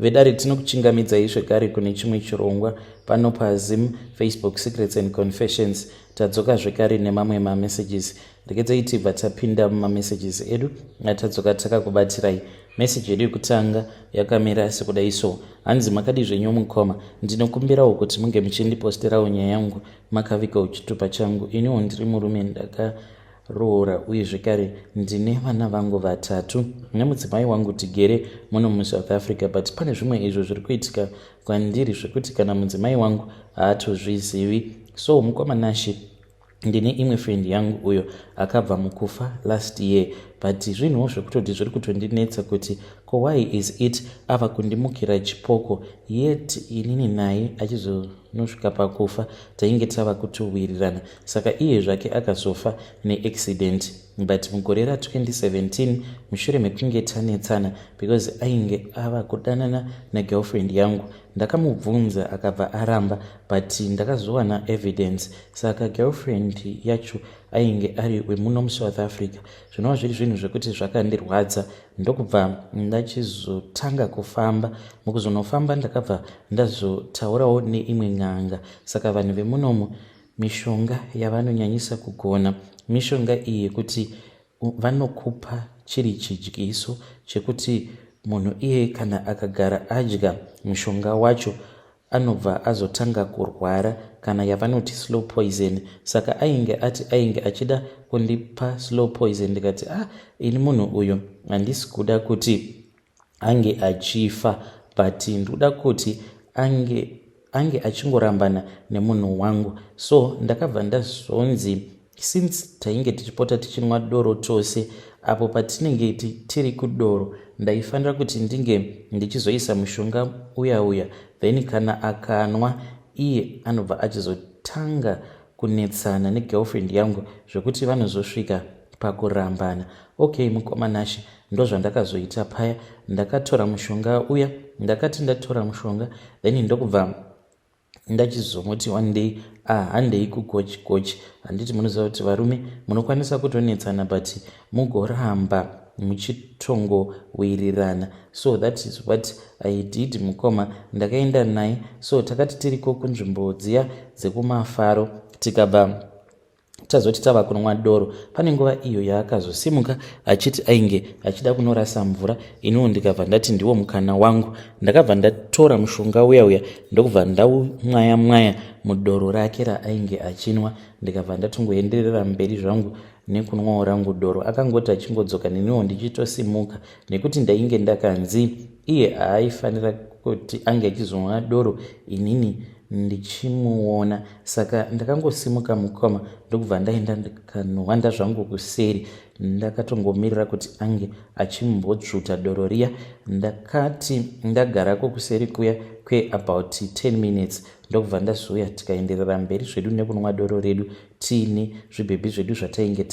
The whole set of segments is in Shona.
Vedare tinokuchingamidzai zvekare kune chimwe chirongwa pano paZim Facebook Secrets and Confessions. Tadzoka zvekare nemamwe mamessages. Regedzai tibva tapinda mumamessages edu atadzoka takakubatirai. Message yedu yekutanga yakamira sekudai so. Hanzi makadii zvenyu mukoma. Ndinokumbirawo kuti munge muchindiposterawo nyaya yangu makavigawo chitupa changu. Iniwo ndiri murume ndaka roora uye zvekare ndine vana vangu vatatu nemudzimai wangu tigere muno musouth africa but pane zvimwe izvo zviri kuitika kwandiri zvekuti kana mudzimai wangu haatozvizivi so mukoma Nashe ndine imwe friend yangu uyo akabva mukufa last year but zvinhuwo zvekutoti zviri kutondinetsa kuti ko why is it ava kundimukira chipoko yet inini naye achizonosvika pakufa tainge tava kutowirirana saka iye zvake akazofa neaccident but mugore ra2017 mushure mekunge tanetsana because ainge ava kudanana negirlfriend yangu ndakamubvunza akabva aramba but ndakazowana evidence saka girlfriend yacho ainge ari wemuno musouth africa zvinova zviri zvinhu zvekuti zvakandirwadza ndokubva ndachizotanga kufamba mukuzonofamba ndakabva ndazotaurawo neimwe n'anga saka vanhu vemunomu mishonga yavanonyanyisa kugona mishonga iyi yekuti vanokupa chiri chidyiso chekuti munhu iye kana akagara adya mushonga wacho anobva azotanga kurwara kana yavanoti slow poison saka ainge ati ainge achida kundipa slow poison ndikati ah ini munhu uyu handisi kuda kuti ange achifa but ndikuda kuti ange ange achingorambana nemunhu wangu so ndakabva ndazonzi since tainge tichipota tichinwa doro tose apo patinenge tiri kudoro ndaifanira kuti ndinge ndichizoisa mushonga uya uya then kana akanwa iye anobva achizotanga kunetsana negirlfriend yangu zvekuti vanozosvika pakurambana okay mukoma Nashe ndozvandakazoita paya ndakatora mushonga uya ndakati ndatora mushonga then ndokubva ndachizomuti one day ah handei kugochi gochi handiti munoziva kuti varume munokwanisa kutonetsana but mugoramba muchitongowirirana so that is what i did mukoma ndakaenda naye so takati tiriko kunzvimbo dziya dzekumafaro tikabva tazoti tava kunwa doro pane nguva iyo yaakazosimuka achiti ainge achida kunorasa mvura iniwo ndikabva ndati ndiwo mukana wangu ndakabva ndatora mushonga uya uya ndokubva ndaumwaya mwaya mudoro rake raainge achinwa ndikabva ndatongoenderera mberi zvangu nekunwawo rangu doro akangoti achingodzoka neniwo ndichitosimuka nekuti ndainge ndakanzi iye haaifanira kuti ange achizonwa doro inini ndichimuona saka ndakangosimuka mukoma ndokubva ndaenda ndikanohwanda zvangu kuseri ndakatongomirira kuti ange achimbodzvuta doro riya ndakati ndagarako kuseri kuya kweabout 10 minutes ndokubva ndazouya tikaenderera mberi zvedu nekunwa doro redu tiine zvibhebhi zvedu zvatainge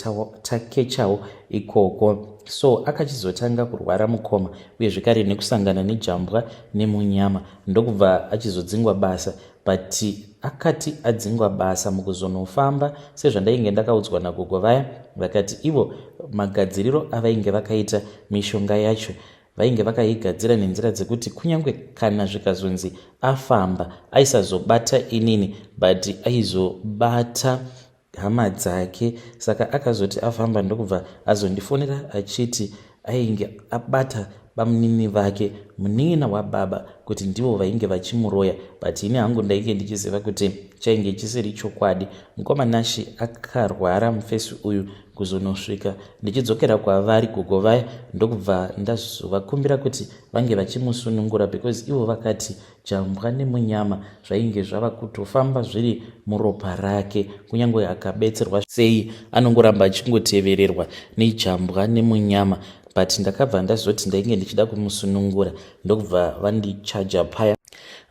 takechawo ikoko so akachizotanga kurwara mukoma uye zvekare nekusangana nejambwa nemunyama ndokubva achizodzingwa basa but akati adzingwa basa mukuzonofamba sezvandainge ndakaudzwa nagogo vaya vakati ivo magadziriro avainge vakaita mishonga yacho vainge vakaigadzira nenzira dzekuti kunyange kana zvikazonzi afamba aisazobata inini but aizobata hama dzake saka akazoti afamba ndokubva azondifonera achiti ainge abata bamunini vake munin'ina wababa kuti ndivo vainge vachimuroya but ini hangu ndainge ndichiziva kuti chainge chisiri chokwadi mukoma Nashe akarwara mufesi uyu kuzonosvika ndichidzokera kwavari gogo vaya ndokubva ndazovakumbira kuti vange vachimusunungura because ivo vakati jambwa nemunyama zvainge zvava kutofamba zviri muropa rake kunyange akabetserwa sei anongoramba achingotevererwa nejambwa nemunyama but ndakabva ndazoti ndainge ndichida kumusunungura ndokubva vandichaja paya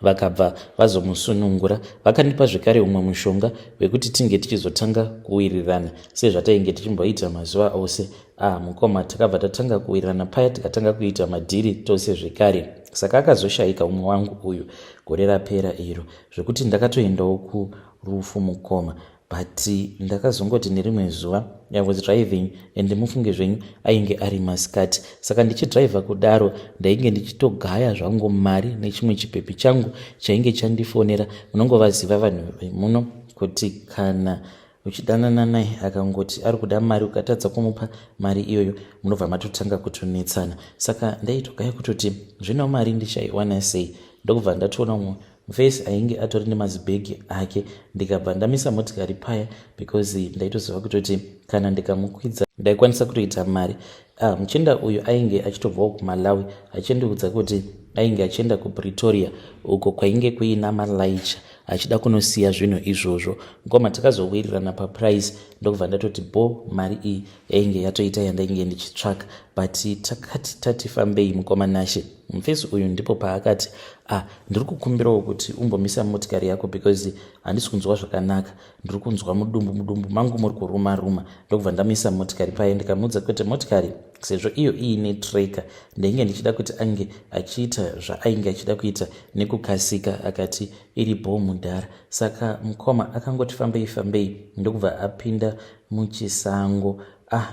vakabva vazomusunungura vakandipa zvekare umwe mushonga wekuti tinge tichizotanga kuwirirana sezvatainge tichimboita mazuva ose ah mukoma takabva tatanga kuwirirana paya tikatanga kuita madhiri tose zvekare saka akazoshayika umwe wangu uyu gore rapera iro zvekuti ndakatoendawo kurufu mukoma. But ndakazongoti nerimwe zuva I was driving and mufunge zvenyu ainge ari masikati, saka ndichidriver kudaro ndainge ndichitogaya zvangu mari nechimwe chipepi changu chainge chandifonera. Munongovaziva vanhu vemuno kuti kana uchidanana naye akangoti ari kuda mari, ukatadza kumupa mari iyoyo munobva matotanga kutonetsana. Saka ndaitogaya kutoti zvino mari ndichaiwana sei? Ndokubva ndatoona umwe mufesi ainge atori nemazibhegi ake, ndikabva ndamisa motikari paya because ndaitoziva kutoti kana ndikamukwidza ndaikwanisa kutoita mari. Ah, muchinda uyu ainge achitobvawo kuMalawi, achindiudza kuti ainge achienda kuPretoria uko kwainge kuina malaicha, achida kunosiya zvinhu izvozvo. Ngoma takazowirirana paprice, ndokubva ndatoti bo, mari iyi yainge yatoita yandainge ndichitsvaka. But takati tati fambei, mukoma Nashe, mufesi uyu ndipo paakati, "Ah, ndiri kukumbirawo kuti umbomisa motikari yako because handisi kunzwa zvakanaka, ndiri kunzwa mudumbu, mudumbu mangu muri kuruma ruma." Ndokubva ndamisa motikari paye, ndikamuudza kuti motikari sezvo iyo iine tracker, ndainge ndichida kuti ange achiita zvaainge achida kuita nekukasika. Akati, "Iri bho, mudhara." Saka mukoma akangoti fambei fambei, ndokubva apinda muchisango. Ah,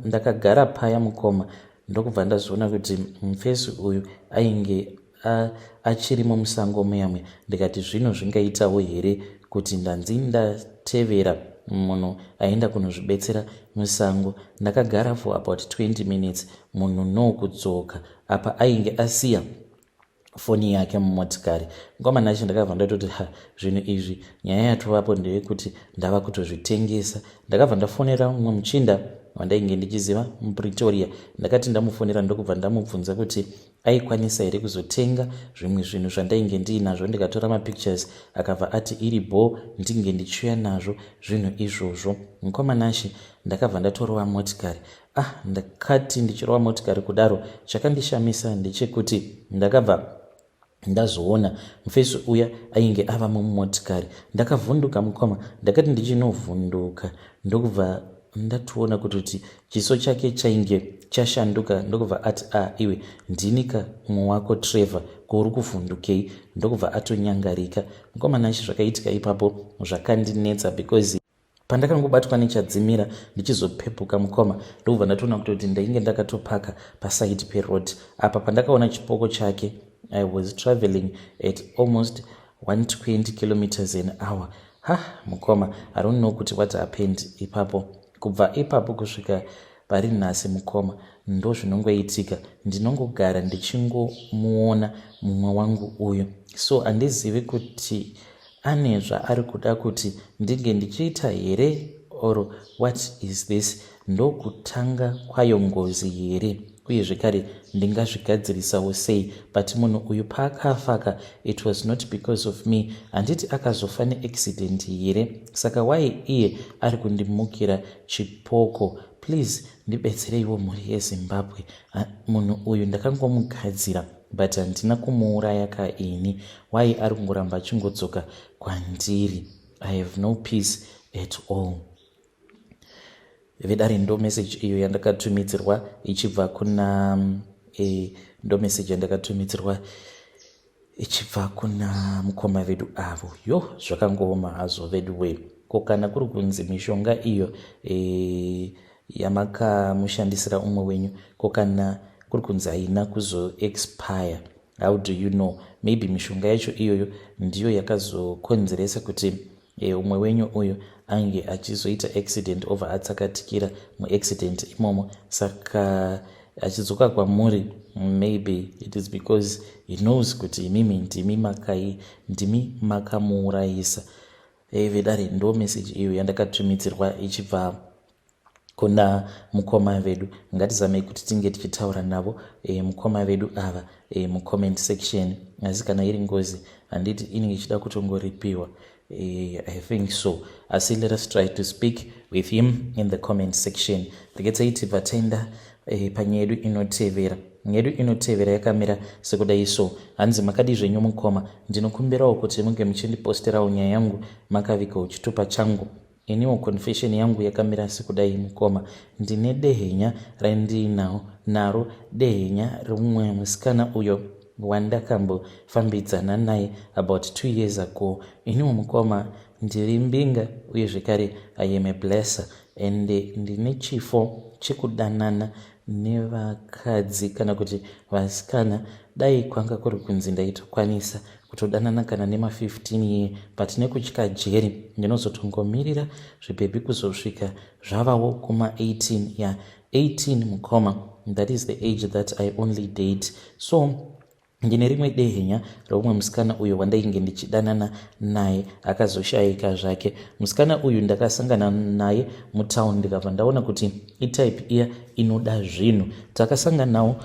ndakagara paya, mukoma, ndokubva ndazoona kuti mufesi uyu ainge achirimo musango muyamwe. Ndikati, zvino zvingaitawo here kuti ndanzi ndatevera munhu aenda kunozvibetsera musango? Ndakagara for about 20 minutes, munhu no kudzoka. Apa ainge asiya foni yake mumotikari. Ngoma nacho ndakabva ndatoti, ha, zvinhu izvi nyaya yatovapo ndeyekuti ndava kutozvitengesa. Ndakabva ndafonera mumwe muchinda wandainge ndichiziva muPretoria. Ndakati ndamufonera, ndokubva ndamubvunza kuti aikwanisa here kuzotenga zvimwe zvinhu zvandainge ndiinazvo, ndikatora mapictures. Akabva ati iri bho, ndinge ndichiuya nazvo zvinhu izvozvo. Mukoma Nashe, ndakabva ndatorova motikari. Ah, ndakati ndichirova motikari kudaro, chakandishamisa ndechekuti ndakabva ndazoona mufesi uya ainge ava mumotikari. Ndakavhunduka, mukoma. Ndakati ndichinovhunduka, ndokubva ndatoona kutoti chiso chake chainge chashanduka, ndokubva ati, "A ah, iwe, ndinika mumwe wako Trevor, ko uri kuvhundukei?" Ndokubva atonyangarika. Mukoma Nashe, zvakaitika ipapo zvakandinetsa because pandakangobatwa nechadzimira, ndichizopepuka, mukoma, ndokubva ndatoona kutoti ndainge ndakatopaka paside peroad. Apa pandakaona chipoko chake, I was traveling at almost 120 kilometers an hour. Ha, mukoma, I don't know kuti what happened ipapo. Kubva ipapo kusvika pari nhasi, mukoma, ndo zvinongoitika, ndinongogara ndichingomuona mumwe wangu uyu. So handizivi kuti ane zvaari kuda kuti ndinge ndichiita here or what is this? Ndokutanga kwayo ngozi here? Uye zvekare ndingazvigadzirisawo sei? But munhu uyu paakafaka, it was not because of me. Handiti akazofa neaccident here? Saka why iye ari kundimukira chipoko? Please ndibetsereiwo, mhuri yeZimbabwe. Munhu uyu ndakangomugadzira but handina kumuuraya kaini. Why ari kungoramba achingodzoka kwandiri? I have no peace at all. Vedare, ndo message iyo yandakatumidzirwa ichibva kuna ndo message yandakatumidzirwa ichibva kuna mukoma vedu avo. Yo, zvakangooma hazvo vedu we. Ko kana kuri kunzi mishonga iyo yamakamushandisira umwe wenyu, ko kana kuri kunzi haina kuzoexpire? How do you know? Maybe mishonga yacho iyoyo ndiyo yakazokonzeresa kuti umwe wenyu uyu ange achizoita accident, obva atsakatikira muaccident imomo. Saka achidzoka kwamuri, maybe it is because he knows kuti imimi ndimi makai, ndimi makamuurayisa. Vedare, ndo message iyo yandakatumidzirwa ichibva kuna mukoma vedu. Ngatizamei kuti tinge tichitaura navo mukoma vedu ava mucomment section. Asi kana iri ngozi, handiti inenge ichida kutongoripiwa? I think so. Asi let us try to speak with him in the comment section. Regedzai tibva taenda panyaya yedu inotevera. Nyaya yedu inotevera yakamira sekudai so. Hanzi, "Makadi zvenyu, mukoma? Ndinokumbirawo kuti munge muchindiposterawo nyaya yangu makavigawo chitupa changu. Iniwo confession yangu yakamira sekudai, mukoma. Ndine dehenya randinawo naro, dehenya remumwe musikana uyo wandakambofambidzana naye about 2 years ago. Iniwo, mukoma, Ndiri mbinga uye zvekare I am a blesser and ndine chifo chekudanana nevakadzi kana kuti vasikana. Dai kwanga kuri kunzi ndaitokwanisa kutodanana kana nema 15 year but nekutya jeri ndinozotongomirira zvibhebhi kuzosvika zvavawo kuma 18 ya 18 mukoma. That is the age that I only date. So ndine rimwe dehenya reumwe musikana uyo wandainge ndichidanana naye akazoshaika zvake. Musikana uyu ndakasangana naye mutown ndikabva ndaona kuti itype iya inoda zvinhu. Takasanganawo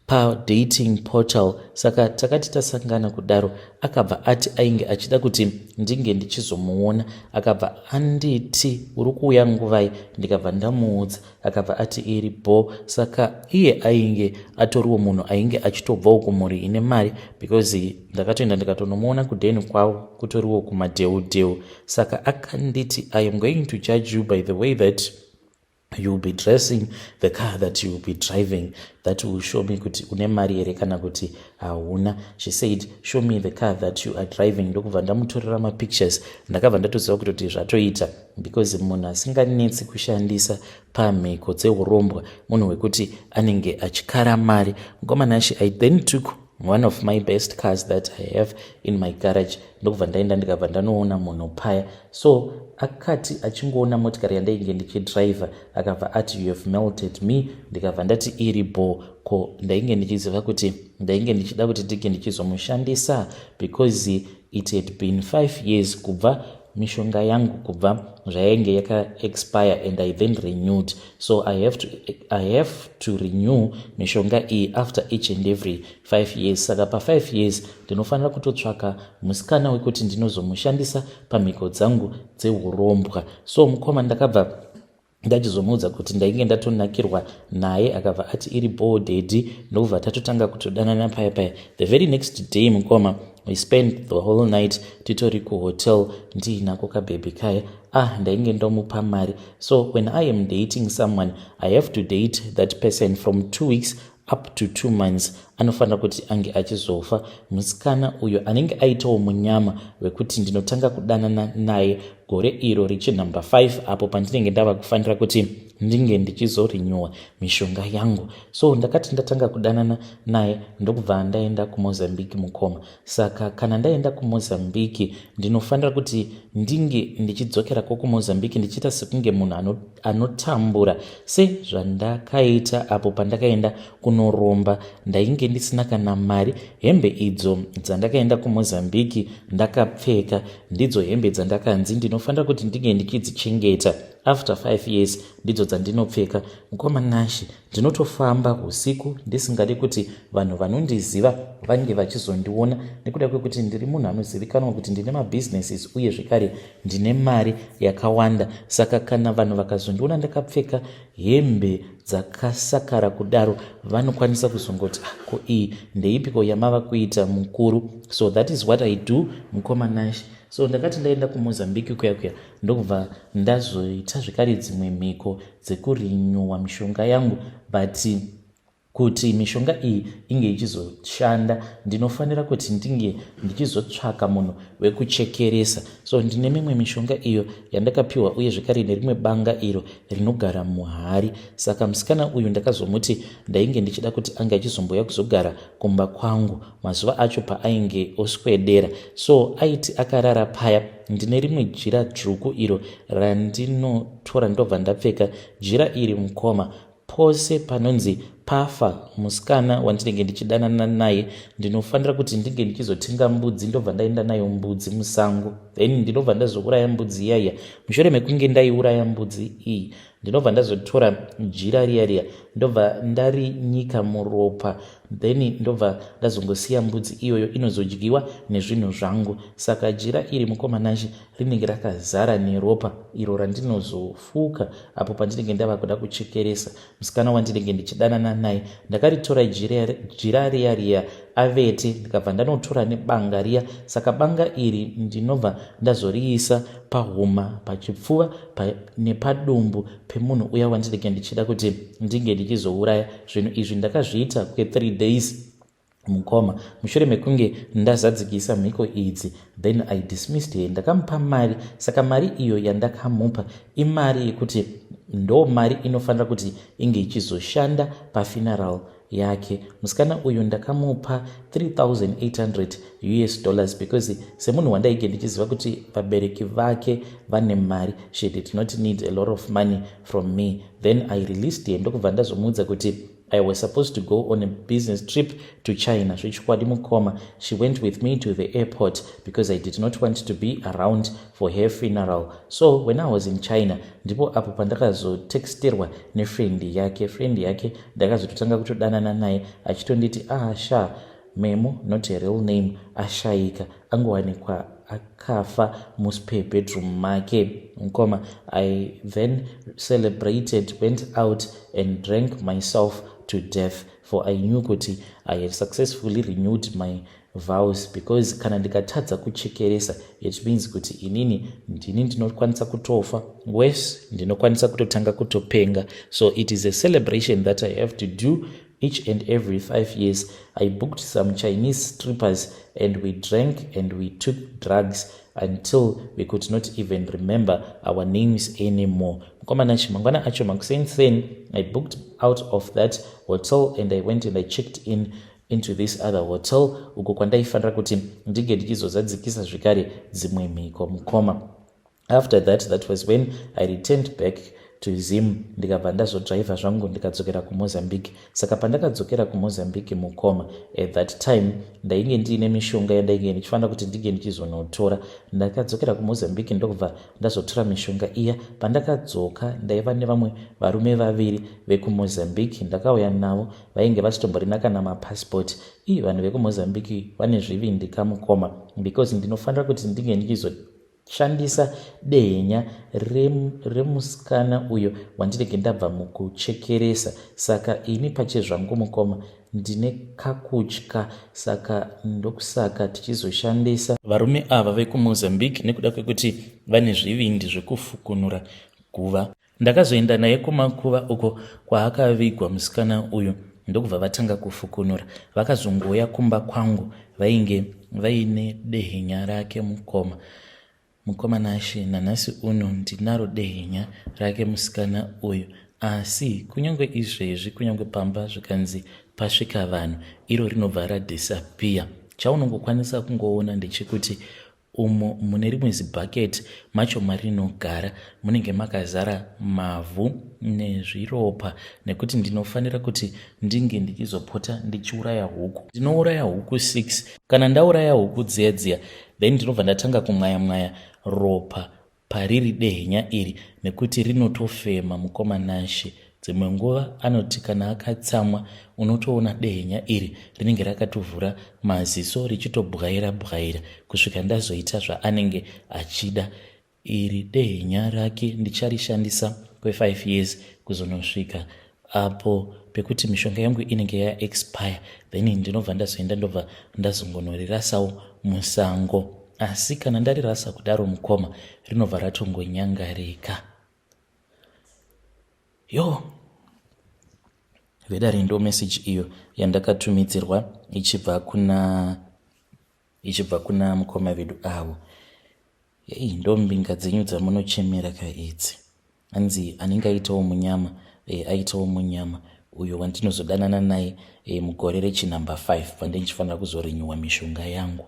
padating portal saka takati tasangana kudaro akabva ati ainge achida kuti ndinge ndichizomuona. Akabva anditi uri kuuya nguvai ndikabva ndamuudza akabva ati iri bho. Saka iye ainge atoriwo munhu ainge achitobvawo kumhuri ine mari because ndakatoenda ndikatonomuona kudheni kwavo kutoriwo kumadheudheu. Saka akanditi I am going to judge you by the way that you will be dressing, the car that you will be driving, that will show me kuti une mari here kana kuti hauna. She said, show me the car that you are driving. Ndokubva ndamutorera mapictures. Ndakabva ndatoziva kutoti zvatoita because munhu asinganetsi kushandisa pamhiko dzeurombwa munhu wekuti anenge achikara mari. Mukomana, I then took one of my best cars that I have in my garage ndokubva ndaenda ndikabva ndanoona munhu paya. So akati achingoona motikari yandainge ndichidhiraivha akabva ati, you have melted me. Ndikabva ndati iri bo ko ndainge ndichiziva kuti ndainge ndichida kuti ndinge ndichizomushandisa because it had been 5 years kubva mishonga yangu kubva zvayainge yakaexpire and I then renewed. So I have to renew mishonga iyi after each and every 5 years. Saka pa5 years ndinofanira kutotsvaka musikana wekuti ndinozomushandisa pamhiko dzangu dzeurombwa. So mukoma, ndakabva ndachizomuudza kuti ndainge ndatonakirwa naye. Akabva ati iri bho daddy. Ndokubva tatotanga kutodanana paya paya. The very next day, mukoma, we spent the whole night titori kuhotel ndiinako kabhebhi kaya. Ah, ndainge ndomupa mari. So when I am dating someone, I have to date that person from 2 weeks up to 2 months. Anofanira kuti ange achizofa musikana uyo anenge aitawo munyama wekuti ndinotanga kudanana naye gore iro richinumber 5 apo pandinenge ndava kufanira kuti ndinge ndichizorenewa mishonga yangu. So ndakati ndatanga kudanana naye ndokubva ndaenda kuMozambique, mukoma. Saka kana ndaenda kuMozambique ndinofanira kuti ndinge ndichidzokerako kuMozambique ndichiita sekunge munhu anotambura sezvandakaita apo pandakaenda kunoromba. Ndainge ndisina kana mari. Hembe idzo dzandakaenda kuMozambique ndakapfeka ndidzo hembe dzandakanzi ndinofanira kuti ndinge ndichidzichengeta. After 5 years ndidzo dzandinopfeka. Mukoma Nashi, ndinotofamba usiku ndisingadi kuti vanhu vanondiziva vange vachizondiona nekuda kwekuti ndiri munhu anozivikanwa kuti ndine mabusinesses uye zvekare ndine mari yakawanda. Saka kana vanhu vakazondiona ndakapfeka hembe dzakasakara kudaro vanokwanisa kuzongoti, ah, ko iyi ndeipiko yamava kuita mukuru? So that is what I do, mukoma Nashi. So ndakati ndaenda kuMozambique kuya kuya ndokubva ndazoita zvekare dzimwe mhiko dzekurenewa mishonga yangu. But kuti mishonga iyi inge ichizoshanda ndinofanira kuti ndinge ndichizotsvaka munhu wekuchekeresa. So ndine mimwe mishonga iyo yandakapiwa uye zvekare nerimwe banga iro rinogara muhari. Saka musikana uyu ndakazomuti ndainge ndichida kuti ange achizombouya kuzogara kumba kwangu mazuva acho paainge oswedera. So aiti akarara paya, ndine rimwe jira dzvuku iro randinotora ndobva ndapfeka jira iri. Mukoma, pose panonzi pafa musikana wandinenge ndichidanana naye ndinofanira kuti ndinge ndichizotenga mbudzi ndobva ndaenda nayo mbudzi musango. Then ndinobva ndazouraya mbudzi iyaiya. Mushure mekunge ndaiuraya mbudzi iyi ndinobva ndazotora jira riya riya ndobva ndarinyika muropa. Then ndobva ndazongosiya mbudzi iyoyo inozodyiwa nezvinhu zvangu. Saka jira iri, mukoma Nashi, rinenge rakazara neropa iro randinozofuka apo pandinenge ndava kuda kuchekeresa musikana wandinenge ndichidanana naye. Ndakaritora jira riya riya avete ndikabva ndanotora nebanga riya. Saka banga iri ndinobva ndazoriisa pahuma, pachipfuva pa, nepadumbu pemunhu uya wandinenge ndichida kuti ndinge ndichizouraya. Zvinhu izvi ndakazviita kwe3 days. Mukoma, mushure mekunge ndazadzikisa mhiko idzi, then I dismissed her. Ndakamupa mari, saka mari iyo yandakamupa imari yekuti ndo mari inofanira kuti inge ichizoshanda pafuneral yake. Musikana uyu ndakamupa 3800 US dollars because semunhu wandaige ndichiziva kuti vabereki vake vane mari, she did not need a lot of money from me. Then I released her, ndokubva ndazomuudza kuti I was supposed to go on a business trip to China. Zvechokwadi mukoma, she went with me to the airport because I did not want to be around for her funeral. So when I was in China, ndipo apo pandakazotexterwa nefriend yake. Friend yake ndakazototanga kutodanana naye achitonditi, "Ah sha, Memo," not a real name, "ashayika, angowanikwa akafa muspare bedroom make." Mukoma, I then celebrated, went out and drank myself to death, for I knew kuti I had successfully renewed my vows, because kana ndikatadza kuchekeresa, it means kuti inini ndini ndinokwanisa kutofa, worse, ndinokwanisa kutotanga kutopenga. So it is a celebration that I have to do each and every 5 years. I booked some Chinese strippers and we drank and we took drugs until we could not even remember our names anymore. Mukoma Nashe, mangwana acho makuseni, I booked out of that hotel and I went and I checked in into this other hotel, uko kwandaifanira kuti ndinge ndichizozadzikisa zvekare dzimwe mhiko. Mukoma, after that, that was when I returned back to Zim, ndikabva ndazodhiraivha zvangu ndikadzokera kuMozambique. Saka pandakadzokera kuMozambique, mukoma, at that time ndainge ndiine mishonga yandainge ndichifanira kuti ndinge ndichizonotora. Ndakadzokera kuMozambique ndokubva ndazotora mishonga iya. Pandakadzoka ndaiva nevamwe varume vaviri vekuMozambique, ndakauya navo, vainge vasitomborina kana mapasipoti. Ii, vanhu vekuMozambique vane zvivindi kamukoma, because ndinofanira kuti ndinge ndichizo shandisa dehenya remusikana uyo wandinenge ndabva mukuchekeresa. Saka ini pachezvangu, mukoma, ndine kakutya, saka ndokusaka tichizoshandisa varume ava vekuMozambique nekuda kwekuti vane zvivindi zvekufukunura guva. Ndakazoenda naye kumakuva uko kwaakavigwa musikana uyu, ndokubva vatanga kufukunura. Vakazongouya kumba kwangu vainge vaine dehenya rake, mukoma. Mukoma Nashe, nanhasi uno ndinaro dehenya rake musikana uyu, asi kunyange izvezvi, kunyange pamba zvikanzi pasvika vanhu, iro rinobva radisappear. Chaunongokwanisa kungoona ndechekuti umo mune rimwe zibhaketi macho marinogara munenge makazara mavhu nezviropa, nekuti ndinofanira kuti ndinge ndichizopota ndichiuraya huku. Ndinouraya huku 6. Kana ndauraya huku dziya dziya, then ndinobva ndatanga kumwaya mwaya ropa pariri dehenya iri, nekuti rinotofema, mukoma Nashe. Dzimwe nguva anoti kana akatsamwa, unotoona dehenya iri rinenge rakatovhura maziso richitobwaira bwaira kusvika ndazoita zvaanenge achida. Iri dehenya rake ndicharishandisa kwe5 years, kuzonosvika apo pekuti mishonga yangu inenge yaexpire, then ndinobva ndazoenda, ndobva ndazongonorirasawo musango. Asi kana ndarirasa kudaro, mukoma, rinobva ratongonyangarika. Yo vedare, ndo message iyo yandakatumidzirwa ichibva kuna mukoma vedu avo. Ei, ndo mbinga dzenyu dzamunochemera kaidzi. Anzi anenge aitawo munyama, aitawo munyama uyo wandinozodanana naye mugore rechinumber 5 pandinchifanira kuzorenewa mishonga yangu.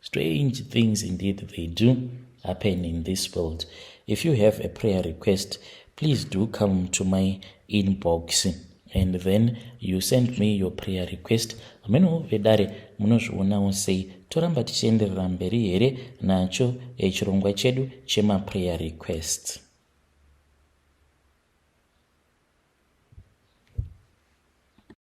Strange things indeed, they do happen in this world. If you have a prayer request, please do come to my inbox and then you send me your prayer request. Hameno vedare, munozvionawo sei? Toramba tichienderera mberi here nacho chirongwa chedu chemaprayer request?